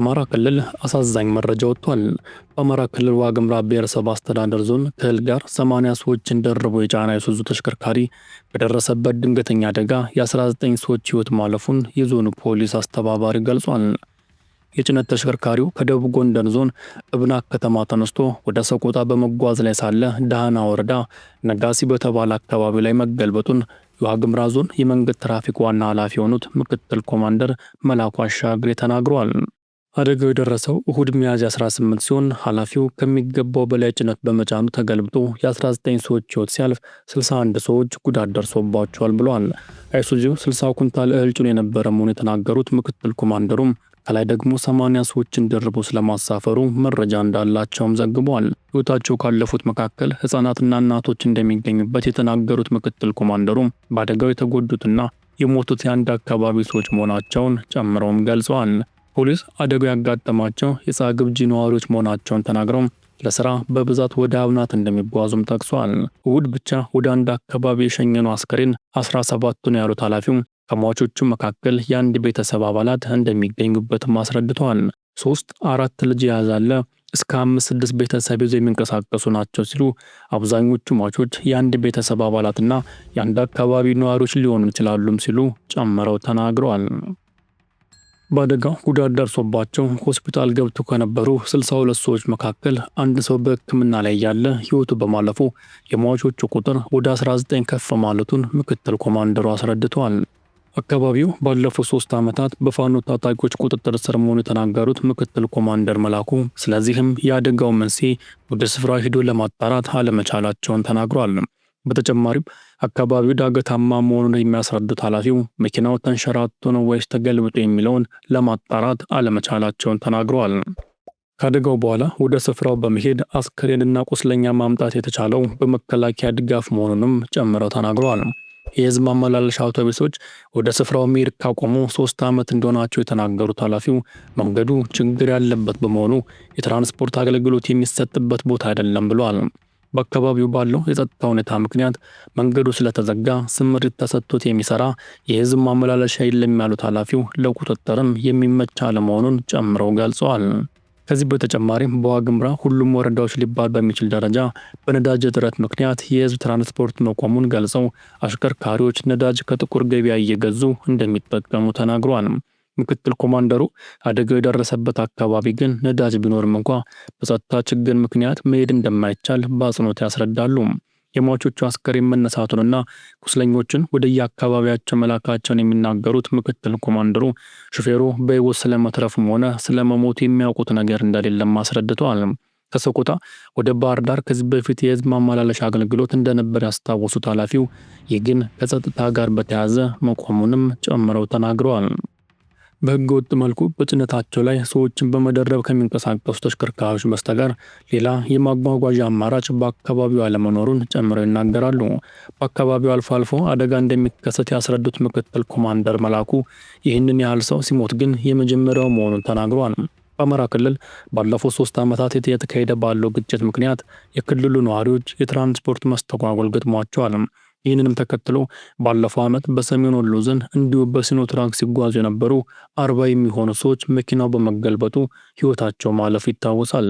ከአማራ ክልል አሳዛኝ መረጃ ወጥቷል። በአማራ ክልል ዋግምራ ብሔረሰብ አስተዳደር ዞን ከእህል ጋር 80 ሰዎችን ደርቦ የጫነ አይሱዙ ተሽከርካሪ በደረሰበት ድንገተኛ አደጋ የ19 ሰዎች ሕይወት ማለፉን የዞኑ ፖሊስ አስተባባሪ ገልጿል። የጭነት ተሽከርካሪው ከደቡብ ጎንደር ዞን እብናት ከተማ ተነስቶ ወደ ሰቆጣ በመጓዝ ላይ ሳለ ዳህና ወረዳ ነጋሲ በተባለ አካባቢ ላይ መገልበጡን የዋግምራ ዞን የመንገድ ትራፊክ ዋና ኃላፊ የሆኑት ምክትል ኮማንደር መላኩ አሻግሬ ተናግረዋል። አደጋው የደረሰው እሁድ ሚያዝያ 18 ሲሆን ኃላፊው ከሚገባው በላይ ጭነት በመጫኑ ተገልብጦ የ19 ሰዎች ሕይወት ሲያልፍ 61 ሰዎች ጉዳት ደርሶባቸዋል ብለዋል። አይሱዚው 60 ኩንታል እህል ጭኖ የነበረ መሆኑን የተናገሩት ምክትል ኮማንደሩም ከላይ ደግሞ 80 ሰዎችን ደርቦ ስለማሳፈሩ መረጃ እንዳላቸውም ዘግቧል። ሕይወታቸው ካለፉት መካከል ሕፃናትና እናቶች እንደሚገኙበት የተናገሩት ምክትል ኮማንደሩም በአደጋው የተጎዱትና የሞቱት የአንድ አካባቢ ሰዎች መሆናቸውን ጨምረውም ገልጸዋል። ፖሊስ አደጋው ያጋጠማቸው የጻግብጂ ነዋሪዎች መሆናቸውን ተናግረው ለስራ በብዛት ወደ አብናት እንደሚጓዙም ጠቅሷል። እሁድ ብቻ ወደ አንድ አካባቢ የሸኘነው አስከሬን 17ቱን ያሉት ኃላፊው ከሟቾቹ መካከል የአንድ ቤተሰብ አባላት እንደሚገኙበትም አስረድተዋል። 3 4 ልጅ የያዛለ እስከ 5 6 ቤተሰብ ይዘው የሚንቀሳቀሱ ናቸው ሲሉ አብዛኞቹ ሟቾች የአንድ ቤተሰብ አባላትና የአንድ አካባቢ ነዋሪዎች ሊሆኑ ይችላሉም ሲሉ ጨምረው ተናግረዋል። በአደጋው ጉዳት ደርሶባቸው ሆስፒታል ገብቶ ከነበሩ 62 ሰዎች መካከል አንድ ሰው በሕክምና ላይ ያለ ሕይወቱ በማለፉ የሟቾቹ ቁጥር ወደ 19 ከፍ ማለቱን ምክትል ኮማንደሩ አስረድተዋል። አካባቢው ባለፉት 3 ዓመታት በፋኖ ታጣቂዎች ቁጥጥር ስር መሆኑ የተናገሩት ምክትል ኮማንደር መላኩ ስለዚህም የአደጋው መንስኤ ወደ ስፍራው ሄዶ ለማጣራት አለመቻላቸውን ተናግሯል። በተጨማሪም አካባቢው ዳገታማ መሆኑን የሚያስረዱት ኃላፊው መኪናው ተንሸራቶ ነው ወይስ ተገልብጦ የሚለውን ለማጣራት አለመቻላቸውን ተናግረዋል። ከአደጋው በኋላ ወደ ስፍራው በመሄድ አስከሬንና ቁስለኛ ማምጣት የተቻለው በመከላከያ ድጋፍ መሆኑንም ጨምረው ተናግረዋል። የህዝብ ማመላለሻ አውቶቡሶች ወደ ስፍራው መሄድ ካቆሙ 3 ዓመት እንደሆናቸው የተናገሩት ኃላፊው መንገዱ ችግር ያለበት በመሆኑ የትራንስፖርት አገልግሎት የሚሰጥበት ቦታ አይደለም ብለዋል። በአካባቢው ባለው የጸጥታ ሁኔታ ምክንያት መንገዱ ስለተዘጋ ስምሪት ተሰጥቶት የሚሰራ የህዝብ ማመላለሻ የለም ያሉት ኃላፊው ለቁጥጥርም የሚመች አለመሆኑን ጨምረው ገልጸዋል። ከዚህ በተጨማሪም በዋግምራ ሁሉም ወረዳዎች ሊባል በሚችል ደረጃ በነዳጅ እጥረት ምክንያት የህዝብ ትራንስፖርት መቆሙን ገልጸው አሽከርካሪዎች ነዳጅ ከጥቁር ገበያ እየገዙ እንደሚጠቀሙ ተናግረዋል። ምክትል ኮማንደሩ አደጋው የደረሰበት አካባቢ ግን ነዳጅ ቢኖርም እንኳ በጸጥታ ችግር ምክንያት መሄድ እንደማይቻል በአጽንኦት ያስረዳሉ። የሟቾቹ አስከሬን መነሳቱንና ቁስለኞችን ወደየአካባቢያቸው መላካቸውን የሚናገሩት ምክትል ኮማንደሩ ሹፌሩ በሕይወት ስለመትረፉም ሆነ ስለመሞቱ የሚያውቁት ነገር እንደሌለም አስረድተዋል። ከሰቆጣ ወደ ባህር ዳር ከዚህ በፊት የህዝብ ማመላለሻ አገልግሎት እንደነበር ያስታወሱት ኃላፊው ይህ ግን ከጸጥታ ጋር በተያያዘ መቆሙንም ጨምረው ተናግረዋል። በህገ ወጥ መልኩ በጭነታቸው ላይ ሰዎችን በመደረብ ከሚንቀሳቀሱ ተሽከርካሪዎች በስተቀር ሌላ የማጓጓዣ አማራጭ በአካባቢው አለመኖሩን ጨምረው ይናገራሉ። በአካባቢው አልፎ አልፎ አደጋ እንደሚከሰት ያስረዱት ምክትል ኮማንደር መላኩ ይህንን ያህል ሰው ሲሞት ግን የመጀመሪያው መሆኑን ተናግሯል። በአማራ ክልል ባለፉት 3 ዓመታት የተካሄደ ባለው ግጭት ምክንያት የክልሉ ነዋሪዎች የትራንስፖርት መስተጓጎል ገጥሟቸዋል። ይህንንም ተከትሎ ባለፈው ዓመት በሰሜን ወሎ ዞን እንዲሁ በሲኖትራክ ሲጓዙ የነበሩ 40 የሚሆኑ ሰዎች መኪናው በመገልበጡ ሕይወታቸው ማለፉ ይታወሳል።